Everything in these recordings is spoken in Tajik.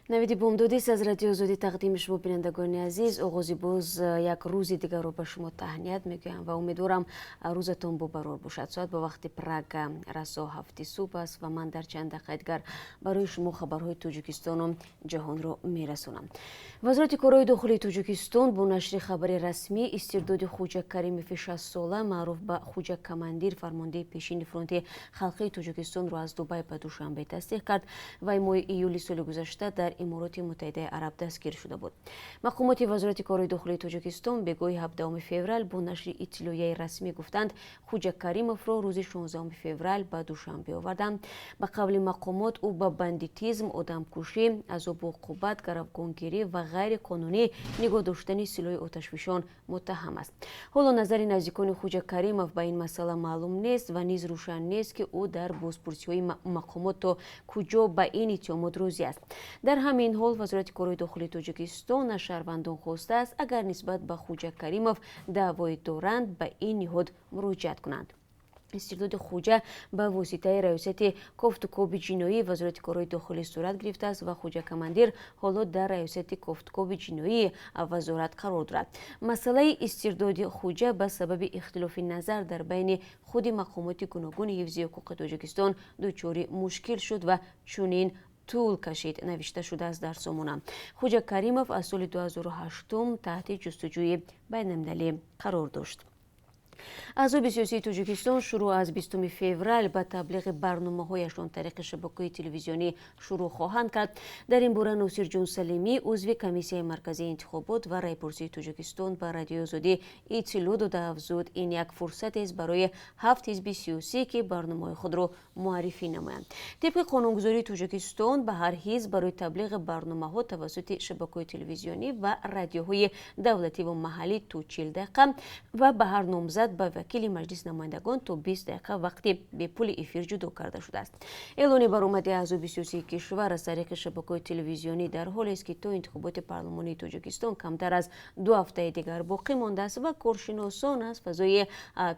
Навиди бомдодист аз Радиои Озодӣ тақдими шумо, бинандагони азиз. Оғози боз як рӯзи дигарро ба шумо таҳният мегӯям ва умедворам, рӯзатон бобарор бошад. Соат ба вақти Прага расо 7-и субҳ аст ва ман дар чанд дақиқаи дигар барои шумо хабарҳои Тоҷикистону ҷаҳонро мерасонам. Вазорати корҳои дохилии Тоҷикистон бо нашри хабари расмӣ истирдоди Хуҷа Каримови 60-сола, маъруф ба Хуҷа Командир, фармондеҳи пешини Фронти халқии Тоҷикистонро аз Дубай ба Душанбе тасдиқ кард. Вай моҳи июли соли гузашта дар Имороти Муттаҳидаи Араб дастгир шуда буд. Мақомоти Вазорати корҳои дохилии Тоҷикистон бегоҳи 17 феврал бо нашри иттилоияи расмӣ гуфтанд, Хуҷа Каримовро рӯзи 16 феврал ба Душанбе оварданд. Ба қавли мақомот, ӯ ба бандитизм, одамкушӣ, азобу уқубат, гаравгонгирӣ ва ғайриқонунӣ нигоҳ доштани силоҳи оташфишон муттаҳам аст. Ҳоло назари наздикони Хуҷа Каримов ба ин масъала маълум нест ва низ рӯшан нест, ки ӯ дар бозпурсиҳои мақомот то куҷо ба ин иттиҳомот розӣ аст. Дар ҳамин ҳол Вазорати корҳои дохилии Тоҷикистон аз шаҳрвандон хостааст, агар нисбат ба Хуҷа Каримов даъвое доранд, ба ин ниҳод муроҷиат кунанд. Истирдоди Хуҷа ба воситаи Раёсати кофтукоби ҷиноии Вазорати корҳои дохилӣ сурат гирифтааст ва Хуҷа Командир ҳоло дар Раёсати кофтукоби ҷиноии вазорат қарор дорад. Масъалаи истирдоди Хуҷа ба сабаби ихтилофи назар дар байни худи мақомоти гуногуни ҳифзи ҳуқуқи Тоҷикистон дучори мушкил шуд ва чунин тӯл кашид, навишта шудааст дар сомона. Хуҷа Каримов аз соли 2008 таҳти ҷустуҷӯи байналмилалӣ қарор дошт. Аҳзоби сиёсии Тоҷикистон шурӯъ аз 20 феврал ба таблиғи барномаҳояшон тариқи шабакаҳои телевизионӣ шурӯъ хоҳанд кард. Дар ин бора Носирҷон Салимӣ, узви Комиссияи марказии интихобот ва райпурсии Тоҷикистон, ба Радиои Озодӣ иттилоъ дода афзуд, ин як фурсатест барои ҳафт ҳизби сиёсӣ, ки барномаҳои худро муаррифӣ намоянд. Тибқи қонунгузории Тоҷикистон, ба ҳар ҳизб барои таблиғи барномаҳо тавассути шабакаҳои телевизионӣ ва радиоҳои давлативу маҳаллӣ то 40 дақиқа ва ба ҳар номзад ба вакили Маҷлиси намояндагон то 20 дақиқа вақти бепули эфир ҷудо карда шудааст. Эълони баромади аҳзоби сиёсии кишвар аз тариқи шабакаҳои телевизионӣ дар ҳолест, ки то интихоботи парлумонии Тоҷикистон камтар аз 2 ҳафтаи дигар боқӣ мондааст ва коршиносон аз фазои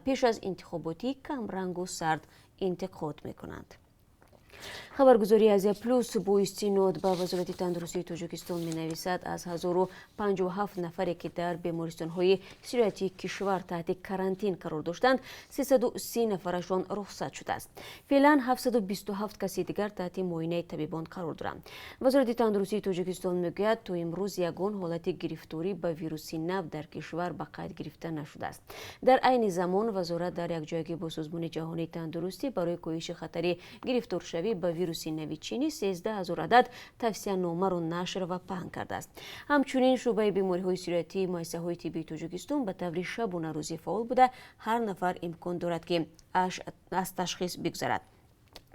пеш аз интихоботӣ камрангу сард интиқод мекунанд. Хабаргузории Азия Плюс бо истинод ба Вазорати тандурустии Тоҷикистон менависад, аз 1057 нафаре, ки дар бемористонҳои сироятии кишвар таҳти карантин қарор доштанд, 330 нафарашон рухсат шудааст. Феълан 727 каси дигар таҳти муоинаи табибон қарор доранд. Вазорати тандурустии Тоҷикистон мегӯяд, то имрӯз ягон ҳолати гирифторӣ ба вируси нав дар кишвар ба қайд гирифта нашудааст. Дар айни замон вазорат дар якҷоягӣ бо Созмони ҷаҳонии тандурустӣ барои коҳиши хатари гирифторшавӣ ба вируси нави чинӣ 13 000 адад тавсияномаро нашр ва паҳн кардааст. Ҳамчунин шӯъбаи бемориҳои сироятии муассисаҳои тиббии Тоҷикистон ба таври шабонарӯзӣ фаъол буда, ҳар нафар имкон дорад, ки аз ташхис бигузарад.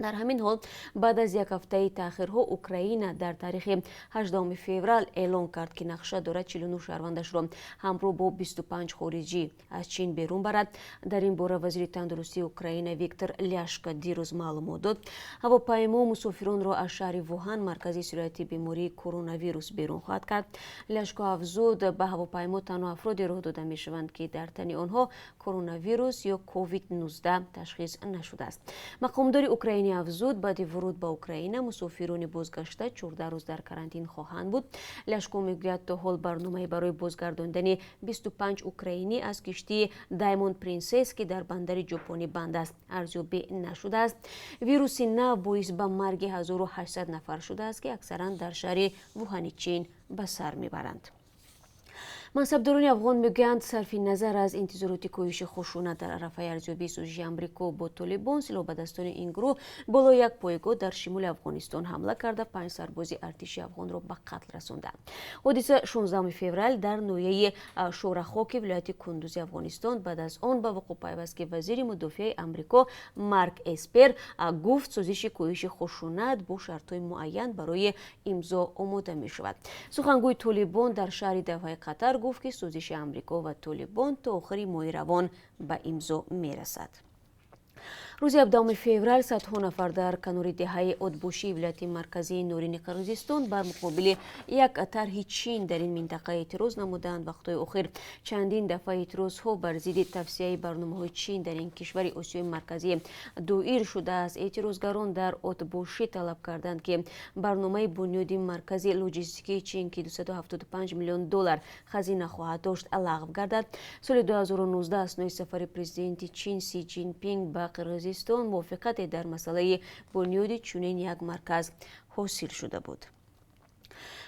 Дар ҳамин ҳол, баъд аз як ҳафтаи таъхирҳо, Украина дар таърихи 18 феврал эълон кард, ки нақша дорад 49 шаҳрвандашро ҳамроҳ бо 25 хориҷӣ аз Чин берун барад. Дар ин бора вазири тандурустии Украина Виктор Ляшко дирӯз маълумот дод. Ҳавопаймо мусофиронро аз шаҳри Вуҳан, маркази сирояти бемории коронавирус, берун хоҳад кард. Ляшко афзуд, ба ҳавопаймо танҳо афроде роҳ дода мешаванд, ки дар тани онҳо коронавирус ё COVID-19 ташхис нашудааст. Мақомдори украинӣ афзуд, баъди вуруд ба Украина мусофирони бозгашта 14 рӯз дар карантин хоҳанд буд. Ляшко мегӯяд, то ҳол барномае барои бозгардондани 25 украинӣ аз киштии Даймонд Принсесс, ки дар бандари Ҷопонӣ банд аст, арзёбӣ нашудааст. Вируси нав боис ба марги 1800 нафар шудааст, ки аксаран дар шаҳри Вуҳани Чин ба сар мебаранд. Мансабдорони афғон мегӯянд, сарфи назар аз интизороти коҳиши хушунат дар арафаи арзёбии созиши Амрико бо Толибон, силоҳбадастони ин гурӯҳ боло як пойгоҳ дар шимоли Афғонистон ҳамла карда, панҷ сарбози артиши афғонро ба қатл расонданд. Ҳодиса 16 феврал дар ноҳияи Шорахоки вилояти Кундузи Афғонистон баъд аз он ба вуқӯъ пайваст, ки вазири мудофиаи Амрико Марк Эспер гуфт, созиши коҳиши хушунат бо шартҳои муайян барои имзо омода мешавад. Сухангӯи Толибон дар шаҳри Доҳаи Қатар гуфт, ки созиши Амрико ва Толибон то охири моҳи равон ба имзо мерасад. Рӯзи 17 феврал садҳо нафар дар канори деҳаи Отбошии вилояти марказии Норини Қирғизистон бар муқобили як тарҳи Чин дар ин минтақа эътироз намуданд. Вақтҳои охир чандин дафъа эътирозҳо бар зидди тавсеаи барномаҳои Чин дар ин кишвари Осиёи Марказӣ доир шудааст. Эътирозгарон дар Отбошӣ талаб карданд, ки барномаи бунёди маркази лоҷистикии Чин, ки 275 миллион доллар хазина хоҳад дошт, лағв гардад. Соли 2019 аснои сафари президенти Чин Си Ҷинпинг ба Қирғизистон мувофиқате дар масъалаи бунёди чунин як марказ ҳосил шуда буд.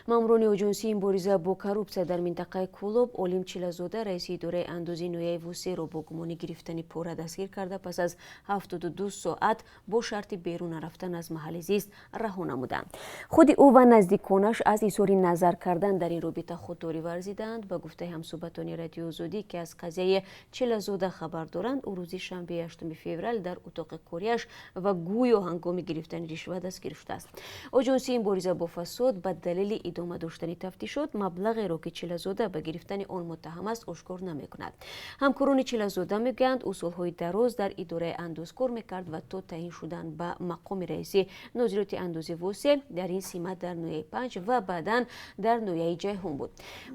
Маъмурони оҷонсии мубориза бо коррупсия дар минтақаи Кӯлоб Олим Чилазода, раиси идораи андози ноҳияи Восеро бо гумони гирифтани пора дастгир карда, пас аз 72 соат бо шарти берун нарафтан аз маҳалли зист раҳо намуданд. Худи ӯ ва наздиконаш аз изҳори назар кардан дар ин робита худдорӣ варзиданд. Ба гуфтаи ҳамсӯҳбатони Радиои Озодӣ, ки аз қазияи Чилазода хабар доранд, ӯ рӯзи шанбе 8 феврал дар утоқи кориаш ва гӯё ҳангоми гирифтани ришва дастгир шудааст. Оҷонсии мубориза бо фасод ба далели идома доштани тафтишот маблағеро, ки Чилазода ба гирифтани он муттаҳам аст, ошкор намекунад. Ҳамкорони Чилазода мегӯянд, ӯ солҳои дароз дар идораи андоз кор мекард ва то таъин шудан ба мақоми раиси нозироти андози Восе дар ин симат дар ноҳияи Панҷ ва баъдан дар ноҳияи Ҷайҳун буд.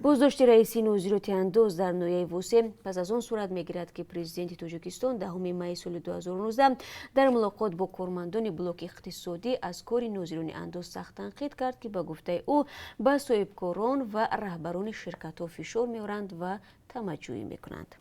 Боздошти раиси нозироти андоз дар ноҳияи Восе пас аз он сурат мегирад, ки президенти Тоҷикистон 10 майи соли 2019 дар мулоқот бо кормандони блоки иқтисодӣ аз кори нозирони андоз сахт танқид кард, ки ба гуфтаи ӯ ба соҳибкорон ва раҳбарони ширкатҳо фишор меоранд ва тамаъҷӯӣ мекунанд.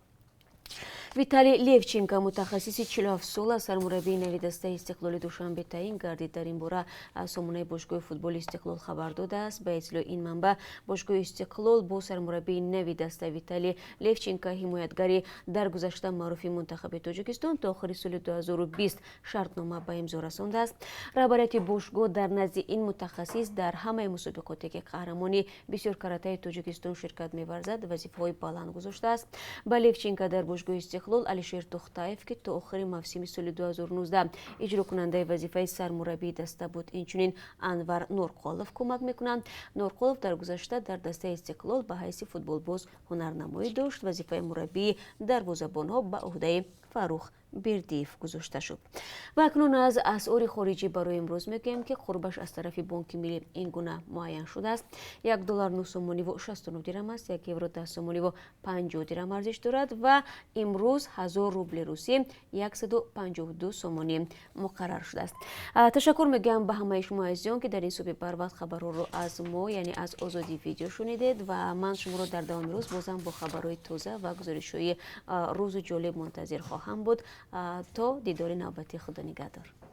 Виталий Левченко, мутахассиси 47-сола, сармураббии нави дастаи Истиқлоли Душанбе таъин гардид. Дар ин бора сомонаи бошгоҳи футболи Истиқлол хабар додааст. Ба иттилои ин манбаъ, бошгоҳи Истиқлол бо сармураббии нави даста Виталий Левченко, ҳимоятгари дар гузашта маъруфи мунтахаби Тоҷикистон, то охири соли 2020 шартнома ба имзо расондааст. Раҳбарияти бошгоҳ дар назди ин мутахассис дар ҳамаи мусобиқоте, ки қаҳрамони бисёркаратаи Тоҷикистон ширкат меварзад, вазифаҳои баланд гузоштааст. Ба Левченко дар бошгоҳи Истиқлол Алишер Тухтаев, ки то охири мавсими соли 2019 иҷрокунандаи вазифаи сармураббии даста буд, инчунин Анвар Нурқолов кӯмак мекунанд. Нурқолов дар гузашта дар дастаи Истиқлол ба ҳайси футболбоз ҳунарнамоӣ дошт. Вазифаи мураббии дарвозабонҳо ба ӯҳдаи Фаррух Бердиев гузошта шуд. Ва акнун аз асъори хориҷӣ барои имрӯз мегӯем, ки қурбаш аз тарафи Бонки Миллӣ ин гуна муайян шудааст. 1 доллар 9 сомониву 69 дирам аст, 1 евро 10 сомониву 50 дирам арзиш дорад ва имрӯз 1000 рубли русӣ 152 сомонӣ муқаррар шудааст. Ташаккур мегӯям ба ҳамаи шумо азизон, ки дар ин субҳи барвақт хабарҳоро аз мо, яъне аз Озодӣ Видео, шунидед ва ман шуморо дар давоми рӯз бозам бо хабарҳои тоза ва гузоришҳои рӯзу ҷолиб мунтазир хоҳам буд. То дидори навбатӣ, худо нигаҳдор.